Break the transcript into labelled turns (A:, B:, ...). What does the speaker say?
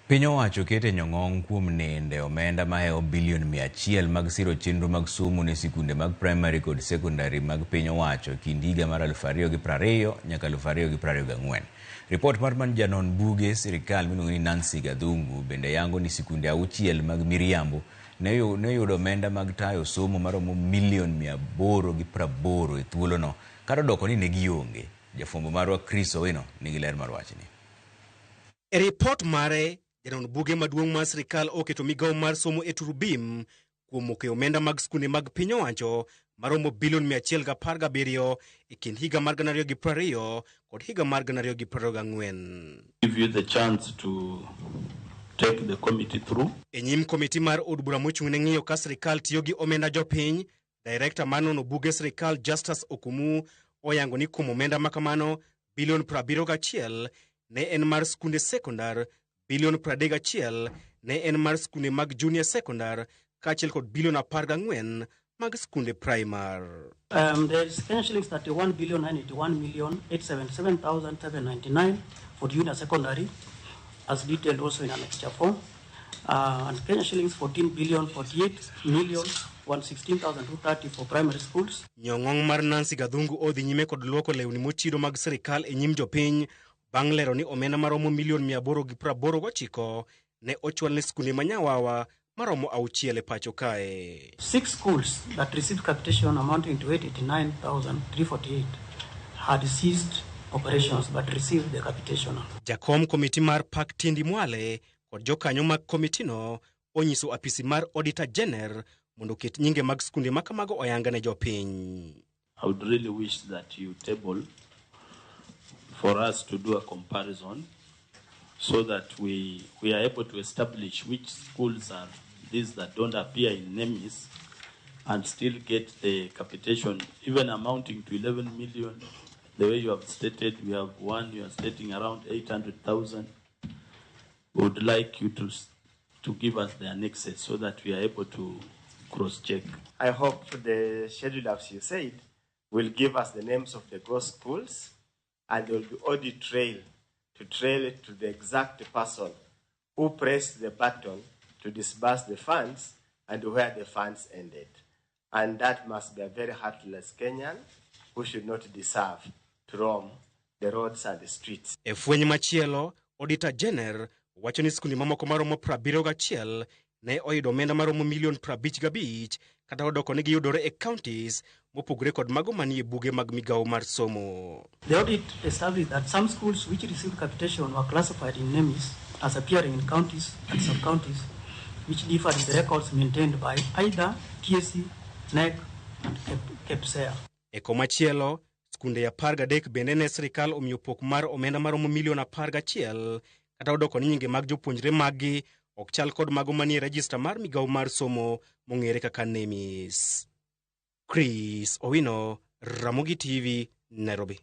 A: Piny owacho keto nyong'ong' kuom nende omenda mahewo bilion 100 mag siro chenro mag somo ne sikunde mag primary kod sekondari mag piny owacho kind higa mar 2020 nyaka 2024. Ripot mar man janon buge sirikal miluongo ni Nancy Gathungu bende yango ni sikunde 6 mag miriambo ne oyudo omenda mag tayo somo maromo milion 880 e thuolono kata odoko ni ne gionge. Jafwambo marwa Chris Owino nigi ler mar wachni.
B: E ripot mare, janon buge maduong' mar sirikal oketo migawo mar somo e turubim kuom mokeyo omenda mag skunde mag piny owacho maromo bilion 117 e kind higa mar 2020 kod higa mar 2024.
C: Give you the chance to take the committee through.
B: E nyim komiti mar od bura mochung' ne ng'iyo ka sirikal tiyo gi omenda jopiny, direkta mar nono buge sirikal Justus Okumu oyango ni kuom omenda makamano bilion 71 ne en mar skunde sekondar, bilion 31 ne en mar skunde mag junior sekondar kaachiel kod bilion 14 mag skunde primar.
D: There is Kenya shillings 31 billion 981 million 877,799 for junior secondary, as detailed also in Annexure 4, and Kenya shillings 14 billion 48 million 116,230 for primary schools.
B: Nyong'ong' mar Nancy Gathungu odhi nyime kod luoko lewni mochido mag sirikal e nyim jopiny bang' lero ni omenda maromo milion 889 ne ochwal ne skunde ma Nyawawa maromo 6 e pacho kae.
D: 6 schools that received capitation amounting to 889,348 had ceased operations but received the capitation.
B: Jakom komiti mar Pak Tindi Mwale kod jokanyo mag komitino onyiso apisi mar Auditor General mondo oket nyinge mag skunde ma kamago oyanga ne jopiny.
C: I would really wish that you table for us to do a comparison so that we are able to establish which schools are these that don't appear in NEMIS and still get the capitation, even amounting to 11 million. The way you have stated, we have one, you are stating around 800,000. We would like you to give us the annexes so that we are able to cross-check.
E: I hope the schedule, as you said, will give us the names of the ghost schools, and there will be audit trail to trail it to the exact person who pressed the button to disburse the funds and where the funds ended. And that must be a very heartless Kenyan who should not deserve to roam the roads and the streets.
B: E fweny machielo, Auditor General wacho ni skunde mamoko maromo 71 ne oyudo omenda maromo milion 55 kata odoko ni giyudore e counties mopogore kod mago manie buge mag migawo mar somo.
D: The audit established that some schools which received capitation were classified in NEMIS as appearing in counties and sub-counties which differed in the records maintained by either TSC, NEC and KEPSEA.
B: E komachielo, skunde 13 bende ne sirikal omiyo pok mar omenda maromo milion 11 kata odoko ni nyinge mag jopuonjre maggi ok chal kod mago manie rejista mar migawo mar somo mong'ere kaka NEMIS. Chris Owino, Ramogi TV, Nairobi.